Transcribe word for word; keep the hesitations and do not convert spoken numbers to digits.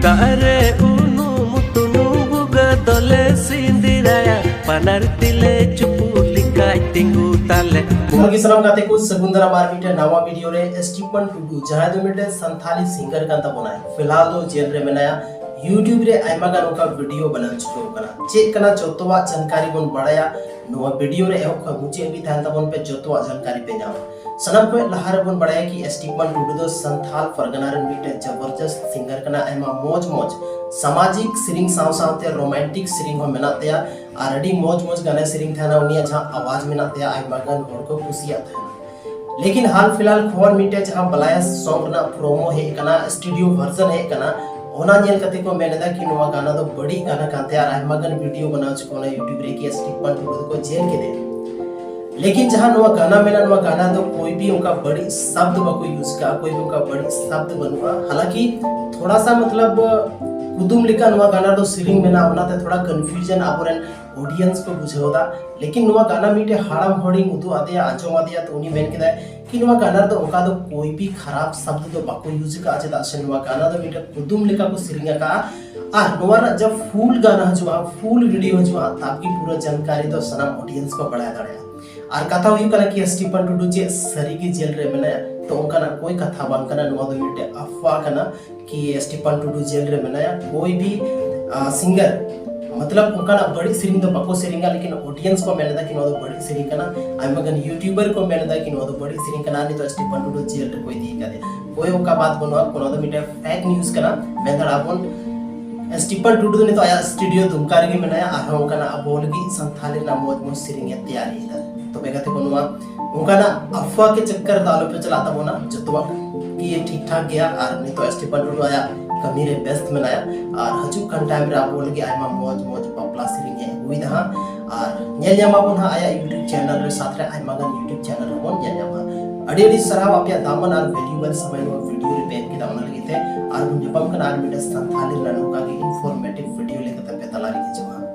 ᱫᱟᱜ ᱨᱮ ᱩᱱᱩᱢ ᱛᱩᱱᱩᱢ ᱵᱷᱩᱜᱟᱹᱜ ᱫᱚᱞᱮ ᱥᱤᱸᱫᱤᱨᱟᱭᱟ, ᱵᱟᱱᱟᱨ ᱛᱤᱞᱮ ᱪᱩᱯᱩᱫ ᱞᱮᱠᱷᱟᱡ ᱛᱤᱸᱜᱩ ᱛᱟᱞᱮ᱾ ᱡᱚᱦᱟᱨ ᱜᱮ ᱥᱟᱱᱟᱢ ᱜᱟᱛᱮ ᱠᱚ, ᱥᱟᱹᱜᱩᱱ ᱫᱟᱨᱟᱢ ᱟᱨ ᱢᱤᱫᱴᱮᱱ ᱱᱟᱣᱟ ᱵᱷᱤᱰᱤᱭᱳ ᱨᱮ᱾ ᱮᱥᱴᱤᱯᱷᱟᱱ ᱴᱩᱰᱩ, ᱡᱟᱦᱟᱸᱭ ᱫᱚ ᱢᱤᱫᱴᱮᱱ ᱥᱟᱱᱛᱷᱟᱞᱤ ᱥᱤᱝᱜᱟᱨ ᱠᱟᱱ ᱛᱟᱵᱚᱱᱟᱭ, ᱯᱷᱤᱞᱦᱟᱞ ᱫᱚ ᱡᱮᱞ ᱨᱮ ᱢᱮᱱᱟᱭᱟ᱾ YouTube ᱨᱮ ᱟᱭᱢᱟ ᱜᱟᱱ ᱚᱱᱠᱟ ᱵᱷᱤᱰᱤᱭᱳ ᱵᱮᱱᱟᱣ ᱪᱩᱠᱟᱹᱣ ᱠᱟᱱᱟ᱾ ᱪᱮᱫ ᱠᱟᱱᱟ ᱡᱚᱛᱚᱣᱟᱜ ᱡᱟᱱᱠᱟᱨᱤ ᱵᱚᱱ ᱵᱟᱲᱟᱭᱟ᱾ ᱱᱚᱣᱟ ᱵᱷᱤᱰᱤᱭᱳ ᱨᱮ ᱮᱦᱚᱵ ᱠᱷᱚᱱ ᱢᱩᱪᱟᱹᱫ ᱦᱟᱹᱵᱤᱡ ᱛᱟᱦᱮᱱ ᱛᱟᱵᱚᱱ ᱯᱮ, ᱡᱚᱛᱚᱣᱟᱜ ᱡᱟᱱᱠᱟᱨᱤ ᱯᱮ ᱧᱟᱢᱟ᱾ ᱥᱟᱱᱟᱢ ᱠᱷᱚᱱ ᱞᱟᱦᱟ ᱨᱮᱵᱚᱱ ᱵᱟᱲᱟᱭᱟ ᱠᱤ ᱮᱥᱴᱤᱯᱷᱟᱱ ᱴᱩᱰᱩ ᱫᱚ ᱥᱟᱱᱛᱷᱟᱞ ᱯᱟᱨᱜᱟᱱᱟ ᱨᱮᱱ ᱢᱤᱫᱴᱮᱱ ᱡᱚᱵᱚᱨᱡᱚᱥᱛ ᱥᱤᱝᱜᱟᱨ ᱠᱟᱱᱟ᱾ ᱟᱭᱢᱟ ᱢᱚᱡᱽ ᱢᱚᱡᱽ ᱥᱟᱢᱟᱡᱤᱠ ᱥᱮᱨᱮᱧ ᱥᱟᱶ ᱥᱟᱶᱛᱮ ᱨᱳᱢᱟᱱᱴᱤᱠ ᱥᱮᱨᱮᱧ ᱦᱚᱸ ᱢᱮᱱᱟᱜ ᱛᱟᱭᱟ, ᱟᱨ ᱟᱹᱰᱤ ᱢᱚᱡᱽ ᱢᱚᱡᱽ ᱜᱟᱱᱮ ᱥᱮᱨᱮᱧ ᱛᱟᱦᱮᱱᱟ᱾ ᱩᱱᱤᱭᱟᱜ ᱡᱟᱦᱟᱸ ᱟᱣᱟᱡᱽ ᱢᱮᱱᱟᱜ ᱛᱟᱭᱟ, ᱟᱭᱢᱟ ᱜᱟᱱ ᱦᱚᱲ ᱠᱚ ᱠᱩᱥᱤᱭᱟᱜ ᱛᱟᱦᱮᱱᱟ᱾ ᱞᱮᱠᱤᱱ ᱦᱟᱞ ᱯᱷᱤᱞᱦᱟᱞ ᱠᱷᱚᱵᱚᱨ ᱢᱤᱫᱴᱮᱡ ᱡᱟᱦᱟᱸ ᱵᱟᱞᱟᱭᱟ ᱥᱚᱝ ᱨᱮᱱᱟᱜ ᱯᱨᱳᱢᱳ ᱦᱮᱡ ᱟᱠᱟᱱᱟ, ᱥᱴᱩᱰᱤᱭᱳ ᱵᱷᱟᱨᱡᱚᱱ ᱦᱮᱡ ᱟᱠᱟᱱᱟ, ᱚᱱᱟ ᱧᱮᱞ ᱠᱟᱛᱮ ᱠᱚ ᱢᱮᱱ ᱮᱫᱟ ᱠᱤ ᱱᱚᱣᱟ ᱜᱟᱱᱟ ᱫᱚ ᱵᱟᱹᱲᱤᱡ ᱜᱟᱱᱟ ᱠᱟᱱ ᱛᱟᱭᱟ, ᱟᱨ ᱟᱭᱢᱟ ᱜᱟᱱ ᱵᱷᱤᱰᱤᱭᱳ ᱵᱮᱱᱟᱣ ᱪᱩᱠᱟᱹᱣ ᱱᱟ YouTube ᱨᱮ ᱠᱤ ᱮᱥᱴᱤᱯᱷᱟᱱ ᱴᱩᱰᱩ ᱫᱚᱠᱚ ᱡᱮᱞ ᱠᱮᱫᱮᱭᱟ᱾ ᱞᱮᱠᱤᱱ ᱡᱟᱦᱟᱸ ᱱᱚᱣᱟ ᱜᱟᱱᱟ ᱢᱮᱱᱟᱜᱼᱟ, ᱱᱚᱣᱟ ᱜᱟᱱᱟ ᱫᱚ ᱠᱳᱭ ᱵᱷᱤ ᱚᱱᱠᱟ ᱵᱟᱹᱲᱤᱡ ᱥᱟᱵᱫ ᱵᱟᱠᱚ ᱭᱩᱡᱽ ᱠᱟᱜᱼᱟ, ᱠᱳᱭ ᱵᱷᱤ ᱚᱱᱠᱟ ᱵᱟᱹᱲᱤᱡ ᱥᱟᱵᱫ ᱵᱟᱹᱱᱩᱜᱼᱟ᱾ ᱦᱟᱞᱟᱸᱠᱤ ᱛᱷᱚᱲᱟ ᱥᱟ ᱢᱚᱛᱞᱚᱵ ᱠᱩᱫᱩᱢ ᱞᱮᱠᱟ ᱱᱚᱣᱟ ᱜᱟᱱᱟ ᱫᱚ ᱥᱮᱨᱮᱧ ᱢᱮᱱᱟᱜᱼᱟ, ᱚᱱᱟᱛᱮ ᱛᱷᱚᱲᱟ ᱠᱚᱱᱯᱷᱤᱭᱩᱡᱚᱱ ᱟᱵᱚᱨᱮᱱ ᱚᱰᱤᱭᱮᱱᱥ ᱠᱚ ᱵᱩᱡᱷᱟᱹᱣ ᱮᱫᱟ᱾ ᱞᱮᱠᱤᱱ ᱱᱚᱣᱟ ᱜᱟᱱᱟ ᱢᱤᱫᱴᱮᱡ ᱦᱟᱲᱟᱢ ᱦᱚᱲᱤᱧ ᱩᱫᱩᱜ ᱟᱫᱮᱭᱟ, ᱟᱸᱡᱚᱢ ᱟᱫᱮᱭᱟ, ᱛᱚ ᱩᱱᱤ ᱢᱮᱱ ᱠᱮᱫᱟᱭ ᱠᱤ ᱱᱚᱣᱟ ᱜᱟᱱᱟ ᱨᱮᱫᱚ ᱚᱱᱠᱟ ᱫᱚ ᱠᱳᱭ ᱵᱷᱤ ᱠᱷᱟᱨᱟᱯ ᱥᱟᱵᱫ ᱫᱚ ᱵᱟᱠᱚ ᱭᱩᱡᱽ ᱟᱠᱟᱫᱼᱟ, ᱪᱮᱫᱟᱜ ᱥᱮ ᱱᱚᱣᱟ ᱜᱟᱱᱟ ᱫᱚ ᱢᱤᱫᱴᱮᱡ ᱠᱩᱫᱩᱢ ᱞᱮᱠᱟ ᱠᱚ ᱥᱮᱨᱮᱧ ᱟᱠᱟᱫᱼᱟ᱾ ᱟᱨ ᱱᱚᱣᱟ ᱨᱮᱱᱟᱜ ᱡᱟᱵ ᱯᱷᱩᱞ ᱜᱟᱱᱟ ᱦᱤᱡᱩᱜᱼᱟ, ᱯᱷᱩᱞ ᱵᱷᱤᱰᱤᱭᱳ ᱦᱤᱡᱩᱜᱼᱟ, ᱛᱟᱵ ᱜᱮ ᱯᱩᱨᱟᱹ ᱡᱟᱱᱠᱟᱨᱤ ᱫᱚ ᱥᱟᱱᱟᱢ ᱚᱰᱤᱭᱮᱱᱥ ᱠᱚ ᱵᱟᱲᱟᱭ ᱫᱟᱲᱮᱭᱟᱜᱼᱟ᱾ ᱟᱨ ᱠᱟᱛᱷᱟ ᱦᱩᱭᱩᱜ ᱠᱟᱱᱟ ᱠᱤ ᱮᱥᱴᱤᱯᱷᱟᱱ ᱴᱩᱰᱩ ᱪᱮᱫ ᱥᱟᱹᱨᱤ ᱜᱮ ᱡᱮᱞ ᱨᱮ ᱢᱮᱱᱟᱭᱟ? ᱛᱚ ᱚᱱᱠᱟᱱᱟᱜ ᱠᱳᱭ ᱠᱟᱛᱷᱟ ᱵᱟᱝ ᱠᱟᱱᱟ, ᱱᱚᱣᱟ ᱫᱚ ᱢᱤᱫᱴᱮᱡ ᱟᱯᱷᱣᱟ ᱠᱟᱱᱟ ᱠᱤ ᱮᱥᱴᱤᱯᱷᱟᱱ ᱴᱩᱰᱩ ᱡᱮᱞ ᱨᱮ ᱢᱮᱱᱟᱭᱟ᱾ ᱠᱳᱭ ᱵᱷᱤ, ᱟ, ᱥᱤᱝᱜᱟᱨ ᱢᱚᱛᱞᱚᱵ ᱚᱱᱠᱟᱱᱟᱜ ᱵᱟᱹᱲᱤᱡ ᱥᱮᱨᱮᱧ ᱫᱚ ᱵᱟᱠᱚ ᱥᱮᱨᱮᱧᱟ, ᱞᱮᱠᱤᱱ ᱚᱰᱤᱭᱮᱱᱥ ᱠᱚ ᱢᱮᱱ ᱮᱫᱟ ᱠᱤ ᱱᱚᱣᱟ ᱫᱚ ᱵᱟᱹᱲᱤᱡ ᱥᱮᱨᱮᱧ ᱠᱟᱱᱟ᱾ ᱟᱭᱢᱟ ᱜᱟᱱ ᱭᱩᱴᱩᱵᱟᱨ ᱠᱚ ᱢᱮᱱ ᱮᱫᱟ ᱠᱤ ᱱᱚᱣᱟ ᱫᱚ ᱵᱟᱹᱲᱤᱡ ᱥᱮᱨᱮᱧ ᱠᱟᱱᱟ, ᱱᱤᱛᱚᱜ ᱮᱥᱴᱤᱯᱷᱟᱱ ᱴᱩᱰᱩ ᱡᱮᱞ ᱨᱮᱠᱚ ᱤᱫᱤ ᱠᱟᱫᱮᱭᱟ᱾ ᱦᱳᱭ, ᱚᱱᱠᱟ ᱵᱟᱛ ᱵᱟᱹᱱᱩᱜᱼᱟ, ᱱᱚᱣᱟ ᱫᱚ ᱢᱤᱫᱴᱮᱱ ᱯᱷᱮᱠ ᱱᱤᱭᱩᱡ ᱠᱟᱱᱟ᱾ ᱢᱮᱱ ᱫᱟᱲᱮᱭᱟᱜᱼᱟ ᱵᱚᱱ ᱮᱥᱴᱤᱯᱷᱟᱱ ᱴᱩᱰᱩ ᱫᱚ ᱱᱤᱛᱚᱜ ᱟᱭᱟᱜ ᱥᱴᱩᱰᱤᱭᱳ ᱫᱩᱢᱠᱟ ᱨᱮᱜᱮ ᱢᱮᱱᱟᱭᱟ, ᱟᱨᱦᱚᱸ ᱚᱱᱠᱟᱱᱟᱜ ᱟᱵᱚ ᱞᱟᱹᱜᱤᱫ ᱥᱟᱱᱛᱷᱟᱞᱤ ᱨᱮᱱᱟᱜ ᱢᱚᱡᱽ ᱢᱚᱡᱽ ᱥᱮᱨᱮᱧ ᱮ ᱛᱮᱭᱟᱨᱤᱭᱮᱫᱟ᱾ ᱛᱚᱵᱮ ᱜᱟᱛᱮ ᱠᱚ, ᱱᱚᱣᱟ ᱚᱱᱠᱟᱱᱟᱜ ᱟᱯᱷᱣᱟ ᱠᱮ ᱪᱟᱠᱠᱟᱨ ᱫᱚ ᱟᱞᱚᱯᱮ ᱪᱟᱞᱟᱜ ᱛᱟᱵᱚᱱᱟ, ᱡᱚᱛᱚᱣᱟᱜ ᱜᱮ ᱴᱷᱤᱠ ᱴᱷᱟᱠ ᱜᱮᱭᱟ᱾ ᱟᱨ ᱱᱤᱛᱚᱜ ᱮᱥᱴᱤᱯᱷᱟᱱ ᱴᱩᱰᱩ ᱟᱭᱟᱜ ᱠᱟᱹᱢᱤ ᱨᱮ ᱵᱮᱥᱛ ᱢᱮᱱᱟᱭᱟ, ᱟᱨ ᱦᱤᱡᱩᱜ ᱠᱟᱱ ᱴᱟᱭᱤᱢ ᱨᱮ ᱟᱵᱚ ᱞᱟᱹᱜᱤᱫ ᱟᱭᱢᱟ ᱢᱚᱡᱽ ᱢᱚᱡᱽ ᱵᱟᱯᱞᱟ ᱥᱮᱨᱮᱧ ᱮ ᱟᱹᱜᱩᱭᱮᱫᱟ ᱦᱟᱸᱜ᱾ ᱟᱨ ᱧᱮᱞ ᱧᱟᱢᱟᱵᱚᱱ ᱦᱟᱸᱜ ᱟᱭᱟᱜ ᱭᱩᱴᱩᱵᱽ ᱪᱮᱱᱮᱞ ᱨᱮ, ᱥᱟᱛ ᱨᱮ ᱟᱭᱢᱟ ᱜᱟᱱ ᱭᱩᱴᱩᱵᱽ ᱪᱮᱱᱮᱞ ᱨᱮᱵᱚᱱ ᱧᱮᱞ ᱧᱟᱢᱟ᱾ ᱟᱹᱰᱤ ᱟᱹᱰᱤ ᱥᱟᱨᱦᱟᱣ ᱟᱯᱮᱭᱟᱜ ᱫᱟᱢᱟᱱ ᱟᱨ ᱵᱷᱮᱞᱩᱭᱮᱵᱚᱞ ᱥᱚᱢᱚᱭ ᱱᱚᱣᱟ ᱵᱷᱤᱰᱤᱭᱳ ᱨᱮ ᱯᱮ ᱮᱢ ᱠᱮᱫᱟ, ᱚᱱᱟ ᱞᱟᱹᱜᱤᱫ ᱛᱮ᱾ ᱟᱨ ᱵᱚᱱ ᱧᱟᱯᱟᱢ ᱠᱟᱱᱟ ᱟᱨ ᱢᱤᱫᱴᱮᱱ ᱥᱟᱱᱛᱷᱟᱞᱤ ᱨᱮᱱᱟᱜ ᱱᱚᱝᱠᱟ ᱜᱮ ᱤᱱᱯᱷᱚᱨᱢᱮᱴᱤᱵᱷ ᱵᱷᱤᱰᱤᱭᱳ ᱞᱮᱠᱟᱛᱮ ᱟᱯᱮ ᱛᱟᱞᱟ ᱨᱮ ᱦᱤᱡᱩᱜᱼᱟ᱾